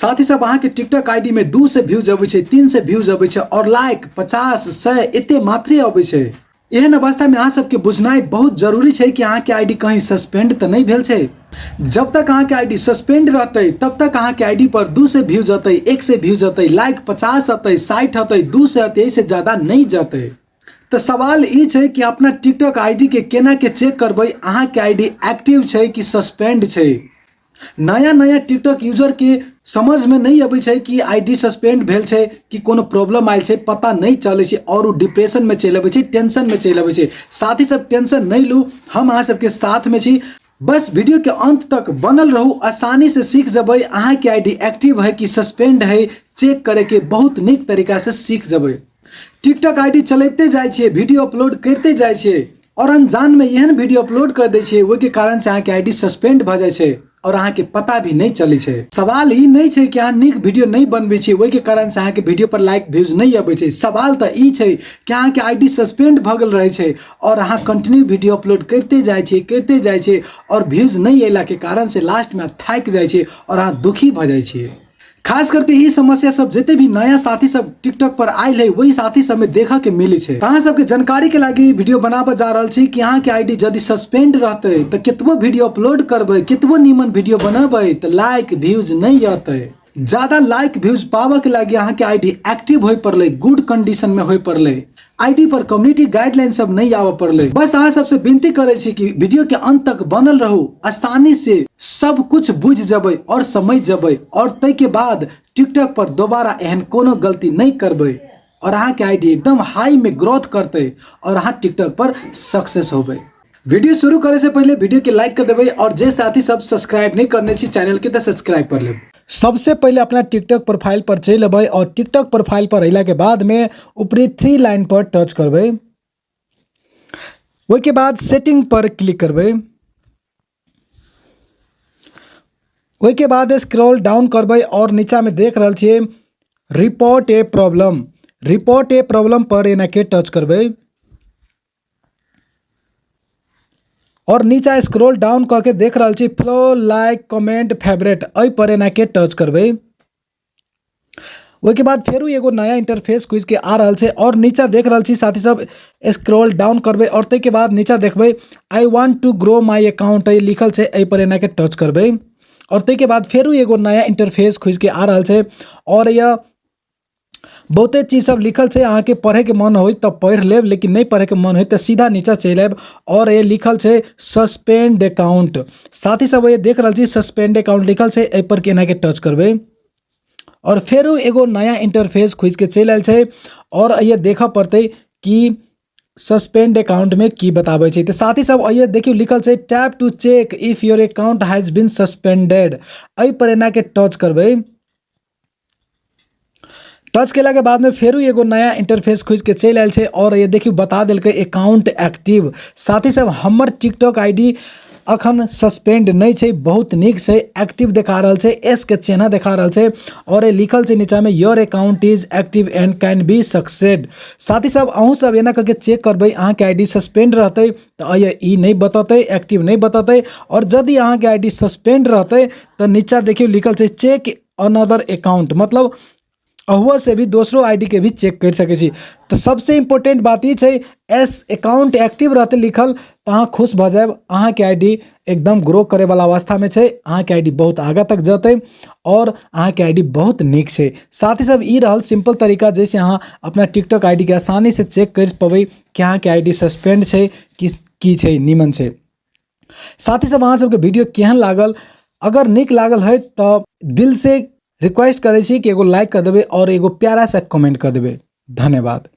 साथी सब अहाँके टिकटॉक आईडी में 200 व्यूज अबै छै, 300 व्यूज अबै छै और लाइक 50 100 एते मात्रे अबै छै। एहन अवस्था में अहाँ सबके बुझनाइ बहुत जरूरी छै कि अहाँके आईडी कहीं सस्पेंड तऽ नहि भेल छै। जब तक अहाँके आईडी सस्पेंड रहतै तब तक अहाँके आईडी पर 200 व्यूज अतै, 100 व्यूज अतै, लाइक 50 अतै, 60 अतै, 200 अतै, एहिसँ ज्यादा नहि जतै। तऽ सवाल ई छै कि अपना टिकटॉक आईडी के केना के चेक करबै अहाँके आईडी एक्टिव छै कि सस्पेंड छै। नया नया टिकटॉक यूजर के समझ में नहीं अबै छै कि आईडी सस्पेंड भेल छै कि कोनो प्रॉब्लम आयल छै, पता नहीं चलै छै और उ डिप्रेशन में चलि अबै छै, टेंशन में चलि अबै छै। साथी सब टेंशन नहीं लू, हम अहाँ सबके साथ में छी। बस वीडियो के अंत तक बनल रहू, आसानी से सीख जबै अहाँ के आईडी एक्टिव है कि सस्पेंड है, चेक करे के बहुत नीक तरीका से सीख जबै। टिकटॉक आईडी चलैते जाइ छियै, वीडियो अपलोड करते जाइ छियै और अनजान में एहन वीडियो अपलोड कर दै छियै, ओहिके कारण से अहाँके आईडी सस्पेंड भऽ जाइ छै और अहाँके पता भी नहीं चलै छै। सवाल ई नहीं छै कि अहाँ नीक वीडियो नहीं बनबै छियै, ओहिके कारण से अहाँके वीडियो पर लाइक व्यूज नहीं अबै छै। सवाल तऽ ई छै कि अहाँके आईडी सस्पेंड भऽ गेल रहै छै और अहाँ कंटिन्यू वीडियो अपलोड करिते जाइ छियै, करिते जाइ छियै और व्यूज नहीं अयलाके कारण से लास्टमे अहाँ थाकि जाइ छियै और अहाँ दुखी भऽ जाइ छियै। खास करके ई समस्या सब जते भी नया साथी सब टिकटॉक पर आयल है वही साथी सब में देखऽ के मिले छै। अहाँ सबके जानकारी के लागी वीडियो बनाबऽ जा रहल छी कि अहाँ के आईडी यदि सस्पेंड रहतै तऽ केतबो वीडियो अपलोड करबै, केतबो नीमन वीडियो बनेबै तऽ लाइक व्यूज नहीं अतै। ज्यादा लाइक व्यूज पाबऽ के लागी अहाँ के आईडी एक्टिव होय पड़लै, गुड कंडीशन में होय पड़लै, आईडी पर कम्युनिटी गाइडलाइन सब नहीं आबऽ पड़लै। बस अहाँ सबसे विनती करै छी कि वीडियो के अंत तक बनल रहू, आसानी से सब कुछ बुझि जबै और समझ जबै और तै के बाद टिकटॉक पर दोबारा एहन कोनो गलती नहीं करबै और अहाँ के आईडी एकदम हाई में ग्रोथ करतै और अहाँ टिकटॉक पर सक्सेस होबै। वीडियो शुरू करे से पहले वीडियो के लाइक कर देबै और जे साथी सब सब्सक्राइब नहीं करने छी चैनल के तो सब्सक्राइब कर लेब। सबसे पहले अपना टिकटॉक प्रोफाइल पर चलि अबै और टिकटॉक प्रोफाइल पर अयला के बाद में ऊपरी 3 लाइन पर टच करबै, ओहिके बाद सेटिंग पर क्लिक करबै, ओहिके बाद स्क्रॉल डाउन करबै और नीचा में देख रहल छियै report a problem, report a problem पर एना के टच करबै और नीचा स्क्रॉल डाउन कऽ के देख रहल छी फ्लो लाइक कमेंट फेवरेट, एहि पर एना के टच करबै। ओहिके बाद फेरू एगो नया इंटरफेस खुजि के आ रहल छै और नीचा देख रहल छी साथी सब स्क्रॉल डाउन करबै और ताहिके बाद नीचा देखबै I want to grow my account एहि लिखल छै, एहि पर एना के टच करबै और ताहिके बाद फेरू एगो नया इंटरफेस खुजि के आ रहल छै और यह बहुते चीज सब लिखल छै, अहाँके पढ़ैके मन होय तऽ पढ़ि लेब, लेकिन नहि पढ़ैके मन होय तऽ सीधा नीचा चलि आयब और ये लिखल छै सस्पेंड अकाउंट। साथी सब ये देख रहल छी सस्पेंड अकाउंट लिखल छै, एहि पर केना के टच करबै और फेरो एगो नया इंटरफेस खुजि के चलि आयल छै और ये देखऽ पड़तै कि सस्पेंड अकाउंट में की बताबै छै। तऽ साथी सब ये देखियौ लिखल छै tap to check if your account has been suspended, एहि पर एना के टच करबै। टच केला के बाद में फेरू एगो नया इंटरफेस खुजि के चलि आयल छै और ये देखियौ बता देलकै अकाउंट एक्टिव। साथी सब हमर टिकटॉक आईडी अखन सस्पेंड नहि छै, बहुत नीक छै, एक्टिव देखा रहल छै, एस के चिन्ह देखा रहल छै और ये लिखल छै नीचा में your account is active and can be succeed. साथी सब अहूँ सब एना करके चेक करबै, अहाँके आईडी सस्पेंड रहतै तऽ ई नहि बतेतै, एक्टिव नहि बतेतै और यदि अहाँके आईडी सस्पेंड रहतै तऽ नीचा देखियौ लिखल छै चेक अनदर अकाउंट, मतलब अहुओ से भी दोसरो आईडी के भी चेक कर सकै छी। तऽ सबसे इम्पोर्टेंट बात ई छै एस अकाउंट एक्टिव रहतै लिखल तऽ अहाँ खुश भऽ जायब, अहाँके आईडी एकदम ग्रो करैवला अवस्थामे छै, अहाँके आईडी बहुत आगाँ तक जेतै और अहाँके आईडी बहुत नीक छै। साथ ही सब ई रहल सिंपल तरीका जाहिसँ अहाँ अपना टिकटॉक आईडी के आसानी से चेक करि पबै कि अहाँके आईडी सस्पेंड छै कि की छै, नीमन छै। साथ ही सब अहाँ सबके वीडियो केहन लागल, अगर नीक लागल है तऽ दिल से रिक्वेस्ट करै छी कि एगो लाइक कर देबै और एगो प्यारा सा कमेंट कर देबै। धन्यवाद।